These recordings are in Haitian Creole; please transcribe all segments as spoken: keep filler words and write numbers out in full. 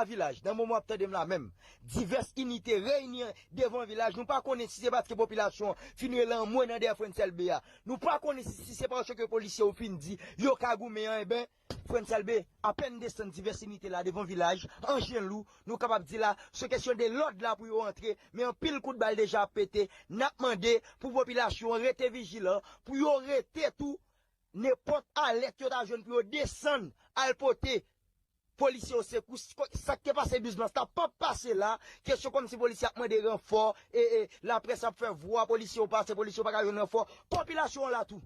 Vilaj, nan moman w ap tande m la menm, divès inite reyini devan vilaj. Nou pa konnen si se paske popilasyon an fin rele anmwe nan dèyè Frantz Elbé a. Nou pa konnen si, si se paske polisye yo fin di yo ka goumen an, enben, Frantz Elbé apèn desann divès inite la devan vilaj Anjen Lou, nou kapab di la, se kesyon de lòd la pou yo antre, men anpil kout bal deja ap pete. N ap mande pou popilasyon an rete vijilan, pou yo rete tou, nenpòt alèt yo ta jwenn pou yo desann al pote polisye yo sekou. Sa k te pase douz mas la p ap pase la. Kesyon kòmsi polisye ap mande ranfò, e, e, laprès ap fè vwa polisye yo pase, polisye yo pa ka jwenn ranfò. Popilasyon an la tou.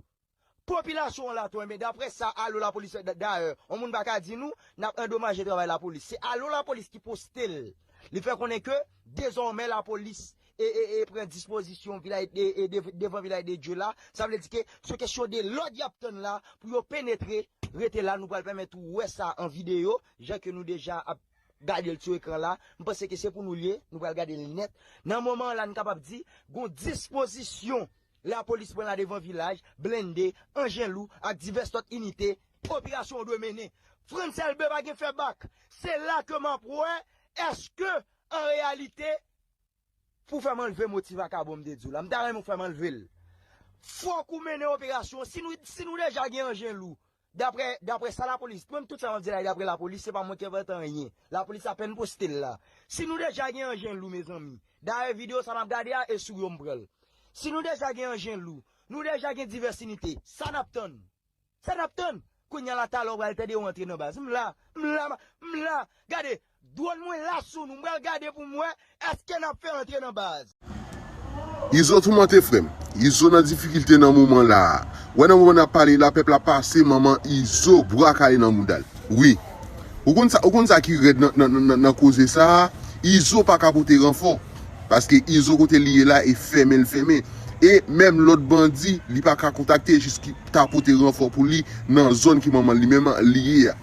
Popilasyon an la tou, enben, daprè sa Alo Lapolis fè, da- dayè, yon moun pa ka di nou, n ap andomaje travay lapolis. Se Alo Lapolis ki poste l. Li fè konnen ke, dezòmè, lapolis e, e, e pran dispozisyon vilaj, e, e, dev- devan Vilaj de Dye la. Sa vle di ke se kesyon de lòd y ap tann la pou yo penetre. Rete la, nou pral pèmèt ou wè sa an videyo, jan ke nou deja ap gade l sou ekran la. M panse ke se pou nou l ye, nou pral gade l nèt. Nan moman an la, n kapab di, gon dispozisyon lapolis pran la devan vilaj, blende, anjen lou ak divès lòt inite, operasyon yo dwe mennen. Frantz Elbé pa gen fè bak. Se la ke m ap wè, èske, an reyalite, pou fè m anlve mo ti vakabon m te di w la, m ta renmen w fè m anlve l. Fòk ou mennen operasyon. Si nou, si nou deja gen anjen lou, daprè, daprè sa lapolis, mwen tout sa m ap di la, daprè lapolis, se pa mwen ki envante anyen. Lapolis apèn poste l la. Si nou deja gen anjen lou, mezanmi, dayè videyo sa n ap gade a, e sou yo m pran l. Si nou deja gen anjen lou, nou deja gen divès inite, sa n ap tann? Sa n ap tann? Kounye a la, talè w pral tande yo antre nan baz. M la, m la, m la. Gade, dwòn mwen la sou nou. M pral gade pou m wè èske n ap fè antre nan baz. Izo toumante frè m. Izo nan difikilte nan moman la a. Wè nan moman n ap pale la, pèp la pase manman Izo bwa kale nan mouda l. Wi. Ou konn sa, ou konn sa ki rèd nan, nan, nan, nan, nan koze sa a? Izo pa ka pote ranfò. Paske Izo kote li ye la e fèmen l fèmen. E menm lòt bandi, li pa ka kontakte jis ki ta pote ranfò pou li nan zòn ki manman li menm li ye a.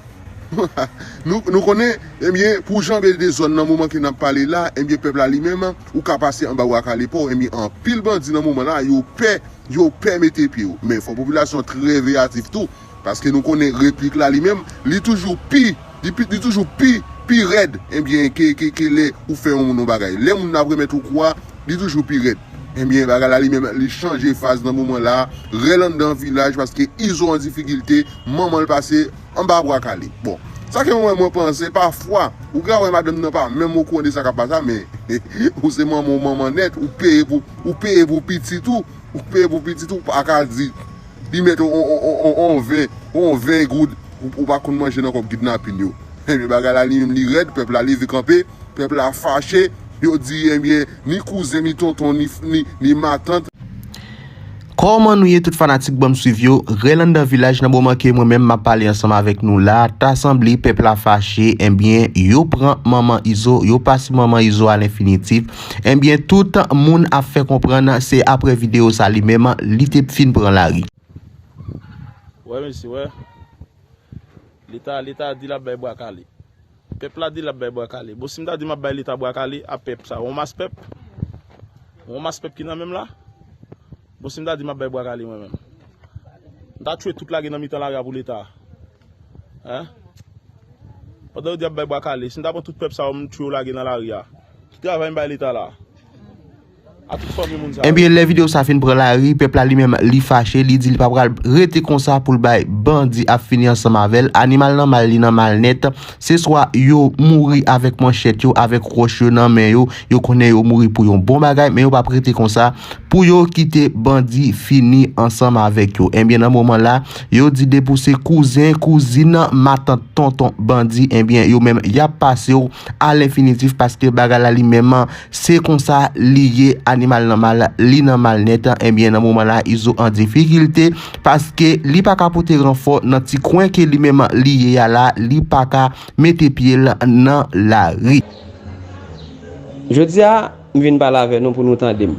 Nou, nou konnen, ebyen, pou janbe de zòn nan moman ke n ap pale la, ebyen, pèp la li menm, ou ka pase anba bwa kale pa w, ebyen, anpil bandi nan moman la, yo pè, yo pè mete pye yo. Men fò popilasyon trè veyatif tou, paske nou konnen replik la li menm, li toujou pi, li pi, li toujou pi, pi rèd, ebyen, ke, ke, ke lè ou fè yon moun yon bagay. Lè moun nan ap remèt ou kou a, li toujou pi rèd. Ebyen, bagay la li menm, li chanje faz nan moman la, rèl anndan vilaj, paske Izo an difikilte, manman l pase anba bwa kale. Bon, sa ke mwen, mwen panse, pafwa, ou ka wè madanm nan pa menm okouran de sa k ap pase a, men ou se manman, ou manman nèt, ou peye pou, ou peye pou pitit ou, ou peye pou pitit ou, pa ka di, li mèt on, on, on, on, on ven, on ven goud, ou, ou pa konn manje nan kòb kidnapin yo. Ebyen, bagay la li menm li rèd, pèp la leve kanpe, pèp la fache, yo di, ebyen, ni kouzen, ni tonton, ni, ni, ni matant. Kòman nou ye tout fanatik ban m swiv yo? Rèl anndan vilaj nan moman ke mwen menm m ap pale ansanm avèk nou la, ta sanble pèp la fache, ebyen, yo pran manman Izo, yo pase manman Izo a lenfinitif. Ebyen, tout moun ap fè konprann se aprè videyo sa li menm, li te fin pran lari. Wè, mesye, wè. Leta, Leta di l ap bay bwa kale. Pèp la di l ap bay bwa kale. Bon, si m ta di m ap bay Leta bwa kale, a pèp sa, yon mas pèp? Yon mas pèp ki nan men m la? Bon, si m ta di m ap bay bwa kale mwen menm, m ta tchwe tout lage nan mitan lari a pou Leta. Hein? Pandan yo di ap bay bwa kale, si m ta pran tout pèp sa yo, m tchwe yo lage nan lari a. Ki travay m bay Leta la? A tout fanmi moun sa yo. Ebyen, lè videyo sa fin pran lari, pèp la li menm, li fache, li di li pa pral rete konsa pou l bay bandi ap fini ansanm avè l. Animal nan mal, li nan mal nèt. Se swa yo mouri avèk manchèt yo, avèk wòch yo nan men yo. Yo konnen yo mouri pou yon bon bagay, men yo p ap rete konsa pou yo kite bandi fini ansanm avèk yo. Ebyen, nan moman la, yo di depi w se kouzen, kouzin, matant, tonton bandi, ebyen, yo menm, y ap pase w a lenfinitif paske bagay la li menm, se konsa li ye, animal nan mal, li nan mal nèt. Ebyen, nan moman la, Izo an difikilte, paske li pa ka pote ranfò nan ti kwen ke li menm li ye a la, li pa ka mete pye l nan lari. Jodi a, m vin pale avè nou pou nou tande m.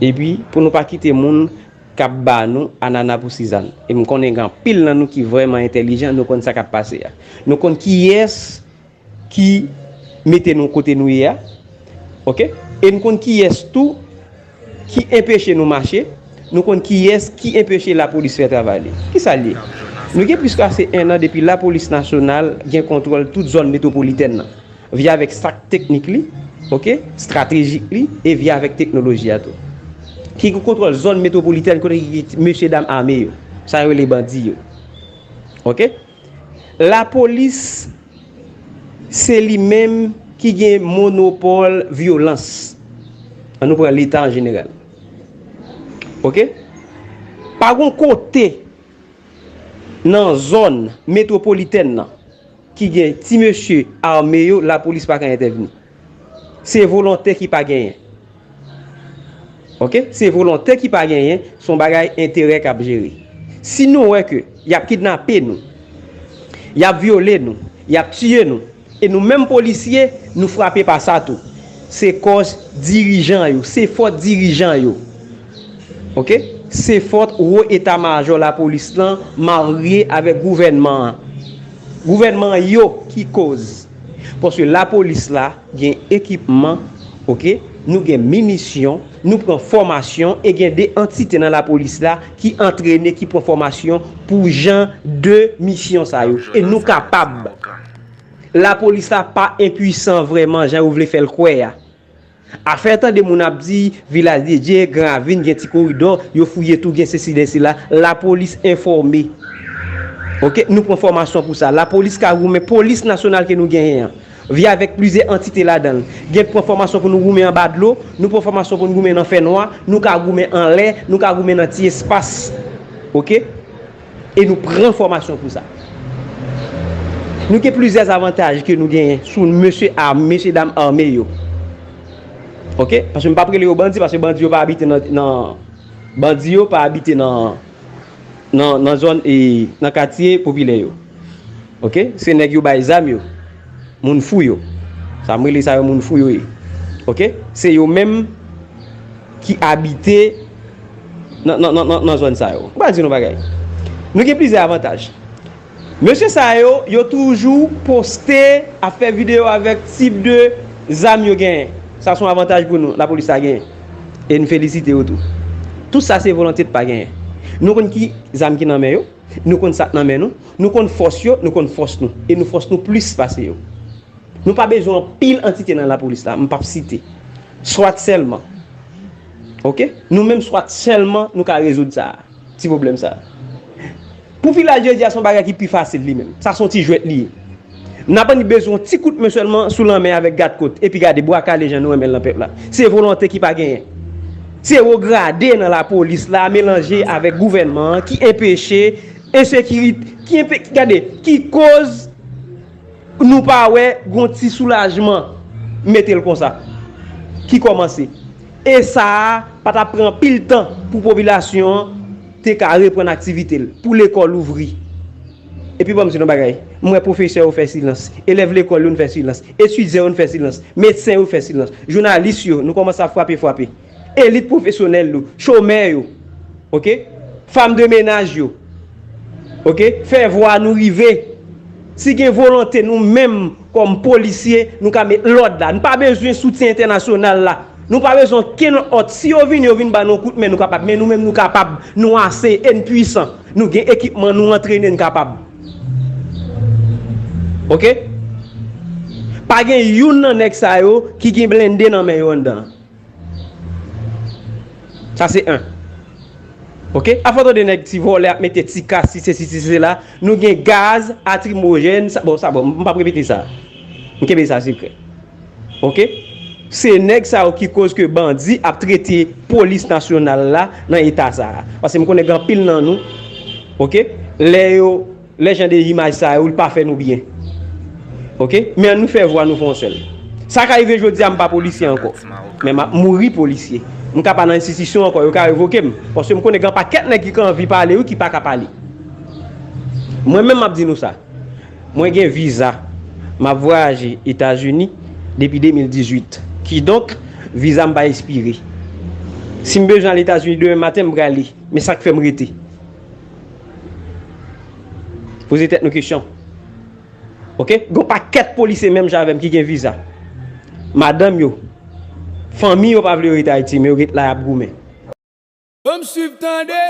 Epi, pou nou pa kite moun k ap ba nou anana pou sizann. E m konnen gen anpil nan nou ki vrèman entèlijan, nou konn sa k ap pase a. Nou konn kiyès ki mete nou kote nou ye a. Oke? E n konn kiyès tou ki enpeche nou mache. Nou konn kiyès ki enpeche lapolis fè travay li. Kisa l ye? Nou gen plis pase en an depi lapolis nasyonal gen kontwòl tout zòn metwopolitèn nan. vye avèk sak teknik li, oke, estratejik li, e vye avèk teknoloji a tou. Ki gen kontwòl zòn metwopolitèn kote ki gen mesye dam ame yo. Sa yo rele bandi yo. Oke? Lapolis, se li menm ki gen monopòl vyolans. An nou pran Leta an jeneral. Oke? Pa gon kote nan zòn metwopolitèn nan ki gen ti mesye ame yo, lapolis pa ka entèvni. Se volontè ki pa genyen. Oke? Se volontè ki pa genyen, se yon bagay enterè k ap jere. Si nou wè ke y ap kidnape nou, y ap vyole nou, y ap tiye nou, e nou menm polisye, nou frape pa sa tou. Se kòz dirijan yo, se fòt dirijan yo. Oke? Se fòt wo eta majò lapolis lan marye avèk gouvènman an. Gouvènman yo ki koz. Paske lapolis la gen ekipman, oke? Nou gen minisyon, nou pran fòmasyon e gen de antite nan lapolis la ki antrene, ki pran fòmasyon pou jan de misyon sa yo. E nou kapab. Lapolis la pa enpwisan vrèman jan yo vle fè l kwè a. Afè tande moun ap di Vilaj de Dye, Gran Ravin, gen ti koridò, yo fouye tou, gen sesi, gen sela. Lapolis enfòme. Oke, nou pran fòmasyon pou sa. Lapolis ka goumen, polis nasyonal ke nou genyen an. Vye avèk plizyè antite ladan l. Gen pran fòmasyon pou nou goumen anba dlo, nou pran fòmasyon pou nou goumen nan fènwa, nou ka goumen anlè, nou ka goumen nan ti espas. Oke? E nou pran fòmasyon pou sa. Nou gen plizyè avantaj ke nou genyen sou mesye ame, mesye dam ame yo. Oke? Paske m p ap rele yo bandi, paske bandi yo pa abite nan, nan, bandi yo pa abite nan, nan, nan zòn, e, nan katye popilè yo. Oke? Se nèg yo bay zam yo. Moun fou yo. Sa m rele sa yo moun fou yo ye. Oke? Se yo menm ki abite nan, nan, nan, nan, nan zòn sa yo. M pral di nou bagay. Nou gen plizyè avantaj. Mesye sa yo, yo toujou poste, ap fè videyo avèk tip de zam yo genyen. Sa se yon avantaj pou nou, lapolis la genyen. E n felisite yo tou. Tout sa se volonte de pa genyen. Nou konn ki zam ki nan men yo, nou konn sa k nan men nou, nou konn fòs yo, nou konn fòs nou. E nou fòs nou plis pase yo. Nou pa bezwen anpil antite nan lapolis la, m p ap site. Swat sèlman. Oke? Nou menm swat sèlman nou ka rezoud sa a. Ti pwoblèm sa a. Pou Vilaj de Dye a, se yon bagay ki pi fasil li menm. Sa se yon ti jwèt li ye. N ap annik bezwen yon ti kout men sèlman sou lanmè avèk gadkòt, epi gade bwa kale jan nou renmen l nan pèp la. Se volonte ki pa genyen. Se wo grade nan lapolis la melanje avèk gouvènman an ki enpeche ensekirite, ki enpe-, gade, ki koz nou pa wè gon ti soulajman, mete l konsa, ki kòmanse. E sa a pa t ap pran anpil tan pou popilasyon an te ka reprann aktivite l, pou lekòl ouvri. Epi ban m di nou bagay, m wè pwofesè yo fè silans, elèv lekòl yo n fè silans, etidyan yo n fè silans, medsen yo fè silans, jounalis yo, nou kòmanse ap frape, frape. Elit pwofesyonèl yo, chomè yo, oke? Fanm de menaj yo, oke? Fè vwa nou rive. Si gen volonte nou menm kòm polisye, nou ka met lòd la. Nou pa bezwen soutyen entènasyonal la. Nou pa bezwen okenn lòt. Si yo vini, yo vin ba nou yon kout men, nou kapab. Men nou menm, nou kapab. Nou ase e n pwisan. Nou gen ekipman, nou antrene, n kapab. Oke? Pa gen youn nan nèg sa yo ki gen blende nan men yo anndan. Sa se en. Oke? Afò tande nèg ti vòlè ap mete ti kas, ti sesi, ti sela. Nou gen gaz atrimojèn. Sa, bon, sa, bon, m p ap repete sa. M kenbe sa sekrè. Oke? Se nèg sa yo ki koz ke bandi ap trete polis nasyonal la nan eta sa a. Paske m konnen gen anpil nan nou, oke? Lè yo Lè jan de imaj sa yo, li pa fè nou byen. Oke? Men ann nou fè vwa nou fè yon sèl. Sa ka rive jodi a, m pa polisye ankò. Men m ap mouri polisye. M ka pa nan enstitisyon ankò, yo ka revoke m. Paske m konnen gen pakèt nèg ki ka anvi pale wi, ki pa ka pale. Mwen menm m ap di nou sa. Mwen gen viza. M ap vwayaje Etazini depi de mil dizuit. Kidonk, viza m pa ekspire. Si m bezwen al Etazini demen maten, m prale. Men sa k fè m rete. Poze tèt nou kesyon. Oke? Gon pakèt polisye menm jan avè m ki gen viza. Madanm yo, fanmi yo pa vle yo rete Ayiti, men yo ret la y ap goumen. Ban m swiv tande.